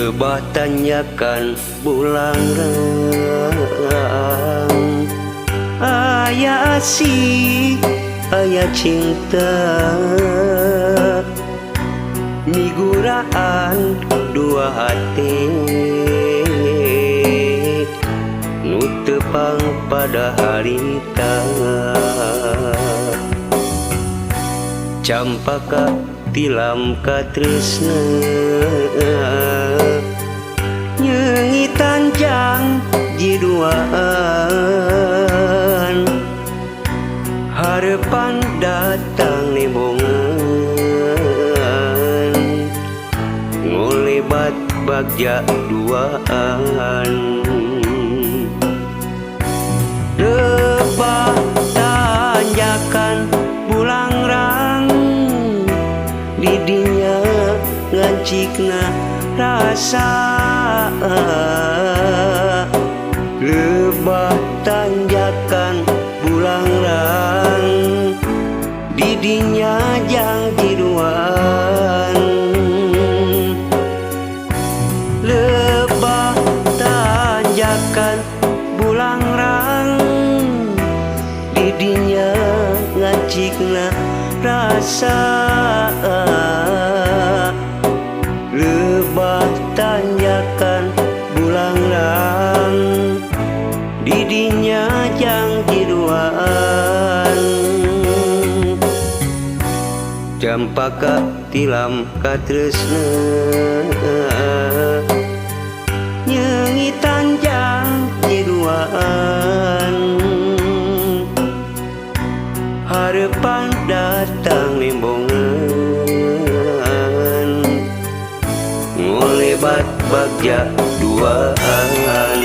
Lebah tanyakan bulangrang aya asih aya cinta miguraan dua hati nu tepang pada harita campaka tilam katresna nyeungitan jangji duaan harepan datang nembongan ngolebat bagja duaan lebah tanjakan bulangrang didinya ngancikna rasa lebah tanjakan bulangrang didinya jangji duaan lebah tanjakan bulangrang didinya ngancikna rasa lebah tanjakan bulangrang didinya jangji duaan campaka tilam katresna nyeungitan jangji duaan harepan datang nembongan ngolebat bagja duaan.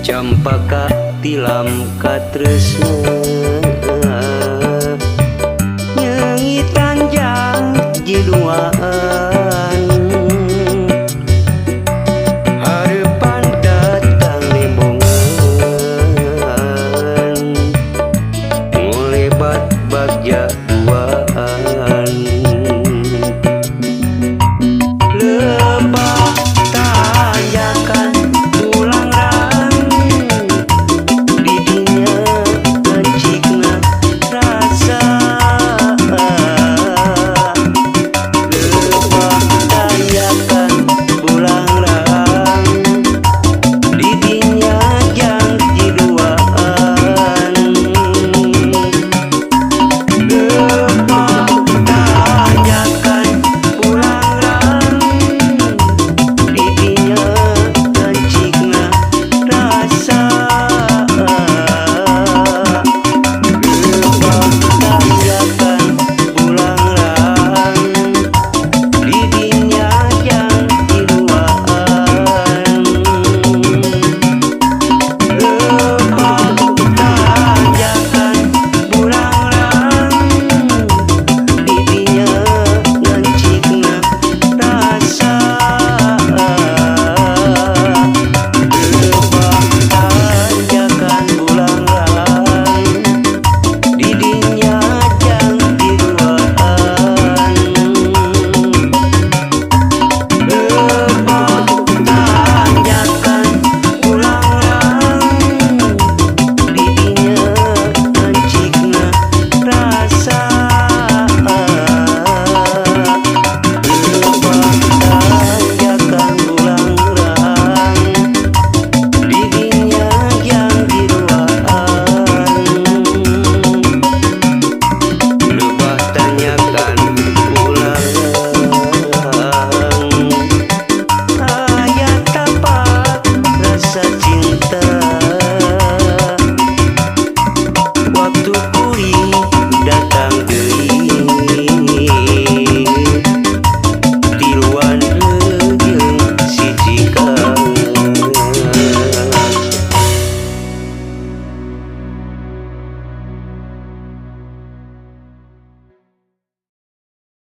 Campaka tilam katresna nyeungitan jangji duaan